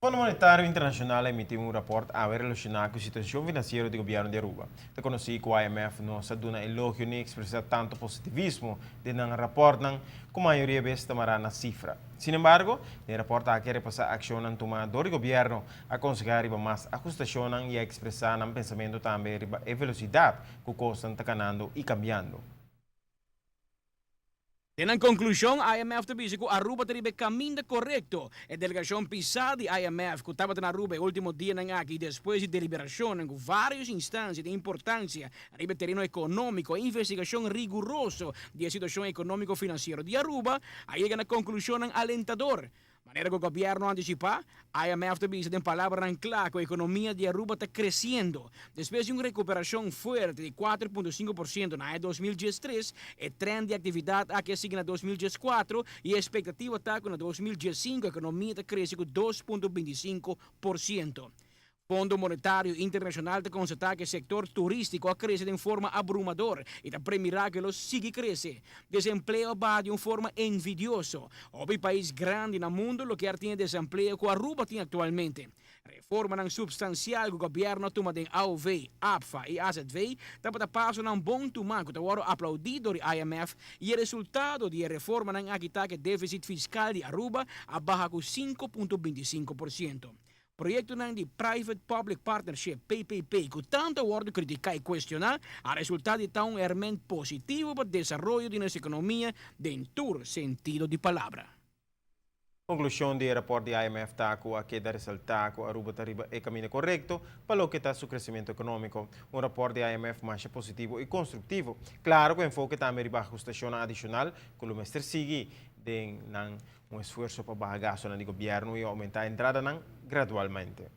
Fondo Monetario Internacional a emiti un rapport awe relaciona cu situacion financiero di gobierno di Aruba. Ta conoci cu IMF no sa duna elogio ni expresa tanto positivismo den nan rapportnan, cu mayoria bes ta mara na cifra. Sin embargo, den rapport aki a repasa accionnan tuma door di gobierno, a conseha riba mas ahustacionnan y a expresa nan pensamento tambe riba e velocidad cu cosnan ta canando y cambiando. Den conclusion, IMF ta bisa cu Aruba ta riba caminda corecto. E delegacion pisa di IMF, cu tabata na Aruba e ultimo dianan aki despues di deliberacion cu varios instancia di importancia riba tereno economico y investigacion riguroso di situacion economico-financiero di Aruba, a yega na conclusion alentador. Manera cu gobierno a anticipa, IMF ta bisa den palabra cla cu e economia di Aruba ta creciendo. Despues di un recuperacion fuerte di 4,5% na 2013, e trend di actividad aki a sigui na 2014 y e expectativa ta cu na 2015 e economia ta crece cu 2,25%. Fondo Monetario Internacional ta constata cu e sector turistico a crece di forma abrumador y ta premira cu lo sigui crece. Desempleo a baha di un forma envidioso. Hopi pais grandi na mundo lo kier tin desempleo cu Aruba tin actualmente. Reformanan substancial cu gobierno a tuma den AOV, APFA y AZV tabata pasonan bon tuma cu ta wordo aplaudi door di IMF y e resultado di e reformanan aki ta cu deficit fiscal di Aruba a baha cu 5,25%. Proyectonan di Private Public Partnership, PPP, cu tanto a wordo critica y cuestiona, a resulta di ta un herment positivo pa desaroyo di nos economia den tur sentido di palabra. Conclusion di rapport di IMF ta cu a keda resalta cu Aruba ta riba e caminda corecto pa loke ta su crecemento economico. Un rapport di IMF mas positivo y constructivo. Claro cu enfoke tambe riba ahustacion adicional cu lo mester sigui den un esfuerso pa baha gasto di gobierno y aumenta entradanan gradualmente.